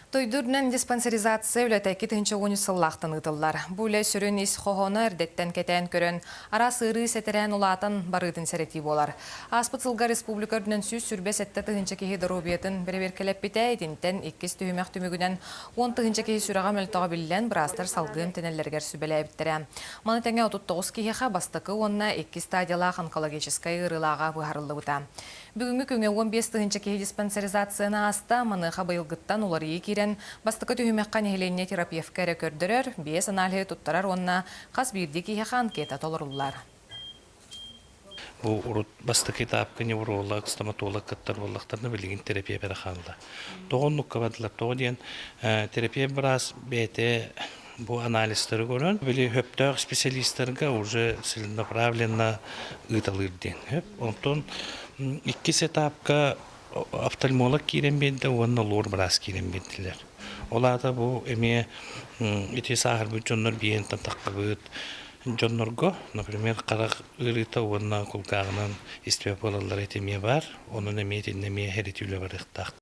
Дойду үрдүнэн диспансеризация үлэтэ 2013 сыллаахтан ыытыллар. Бу үлэ сүрүн ис хоһооно эрдэттэн кэтээн көрөн, араас ыарыы сэтэрээн улаатан барыытын сэрэтии буолар. Ааспыт сылга республика үрдүнэн 127 тыһыынча киһи доруобуйатын бэрэбиэркэлэппитэ, итинтэн иккис түһүмэх түмүгүнэн 10 тыһыынча киһи сүрэҕэ мөлтөҕө биллэн, быраастар салгыы эмтэнэллэригэр сүбэлээбиттэрэ. Маны тэҥэ 39 киһиэхэ бастакы уонна иккис стадиялаах онкологическай ыарыылааҕа быһаарыллыбыта. Бүгүҥҥү күҥҥэ 15 тыһыынча киһи диспансеризацияны ааста. Маныаха быйылгыттан уларыйыы киирэн, бастакы түһүмэххэ нэһилиэнньэ терапевка эрэ көрдөрөр, биэс аналиһы туттарар уонна хас биирдии киһиэхэ анкета толоруллар. Бу урут бастакы этапка невролог, стоматолог кыттар буоллахтарына билигин терапия эрэ хаалла. Тоҕо оннукка бардылар? Тоҕо диэн терапия быраас бэйэтэ бу анализтары көрөн, били хөптөөх специалистарга уже целенаправленно ыыталыыр диэн. Хөп. Онтон иккис этапка офтальмолог киирэн биэрдэ уонна лор быраас киирэн биэрдилэр. Ол аата бу эмиэ ити сааһырбыт дьоннор биэһин таххабыт дьоннорго, например, харах ыарыыта уонна кулгааҕынан истибэт буолаллара ити эмиэ баар. Онон эмиэ итиннэ эмиэ хэрити үлэ барыахтаах.